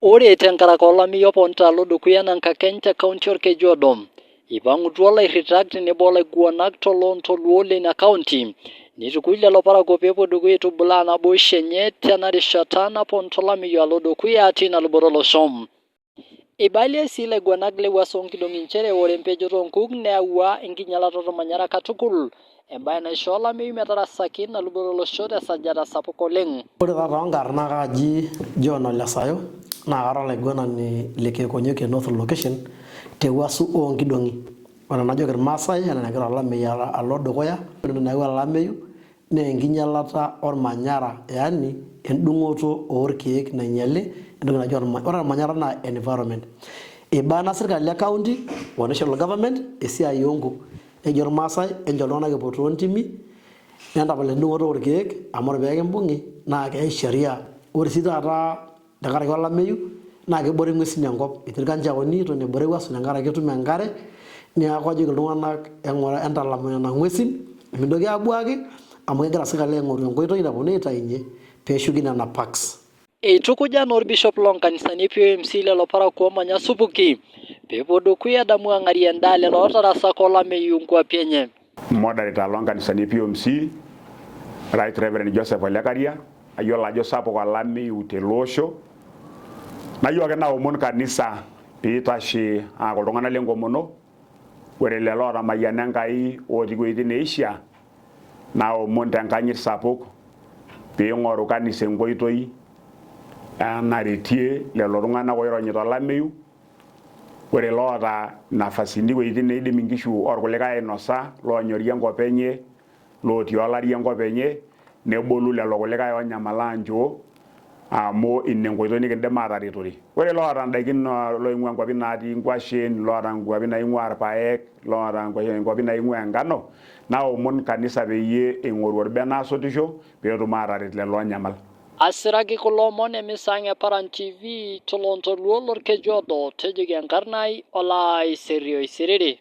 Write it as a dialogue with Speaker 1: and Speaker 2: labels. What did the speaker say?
Speaker 1: Ore tenkaraki olameyu oponita alo dukuya anaa enkakeny te kaunti Olkejuado, eipang'utua lairritak tenebo olaiguanak toloontoluo leina kaunti, neitukuj lelo parakuo pee epuo dukuya aitubulaa naboisho enye tena rishata naponita olameyu alo dukuya teina luboto olosho. Eibalie sii laiguanak le wuaso oo nkidong'i nchere ore empejoto oo nkuk neyawua enkinyalata olmanyara katukul, embae naishoo olameyu metarasaki ina luboto olosho te sajata sapuk oleng.
Speaker 2: Ore taa toonkarn naa kaaji John Ole Sayo naa kara olaiguanani le Keekonyokie North Location te wuaso oo nkidong'i. Ore enajoki irmaasai enaa enagira olameyu alo dukuya, ore entoki nayawua olameyu naa enkinyialata olmanyara yaani endung'oto oolkeek nainyiali entoki naji olmanyara. Ore olmanyara naa environment. Eiba ena sirkali e county o national government esiai oo nkuk. Nejo ilmaasai enchoo iltung'anak epuo too ntimi nentapal endung'oto oolkeek amu ore pee kimbung'i naa keyai sheria. Ore sii taata tenkaraki olameyu naa kebore ng'uesin enkop, etii ilkanjaoni eton ebore wuaso tenkaraki etum enkare, neeku ajoki iltung'anak entalam nena ng'uesin mintoki aabuaki amu kegira sirkali aing'oru enkoitoi naponu aitayunye peeshuki nena parks.
Speaker 1: Eitukuja naa olbishop loo nkanisani e POMC lelo parakuo oomanya supuki pee epuo dukuya adamu ang'arie endaa lelo ootarasaka olameyu nkuapi enye.
Speaker 3: Moderator loo nkanisani e POMC, Right Reverend Joseph Ole Karia, Ayiolo ajo sapuk olameyu tele osho, nayieu ake naomon kanisa pee eitashe aaku iltung'ana le nkomono. Ore lelo ootamayiana Enkai otii wuejitin neishaa, naomon tenkanyit sapuk pee eing'oru kanisa enkoitoi naretie lelo tung'ana oironyita olameyu. Ore loota nafasini wuejitin neidim inkishu olkulikae ainosa, loonyorie enkop enye, lootii olari enkop enye, nebolu lelo kulikae oonyamalaa nchoo, amu ina enkoitoi nikindim aataretore. Ore loota ndaikin looing'ua nkuapi naatii nkuashen, loota nkuapi naing'ua irpaek, loota nkuapi naing'ua enkano, naomon kanisa peyie eing'oru olbene asotisho pee etum aataret lelo oonyamal.
Speaker 1: Asiraki kulo omon emisa ang e Paran TV toloontoluo lolkeju odo, tejoki enkarna ai Olaiserri Oisiriri.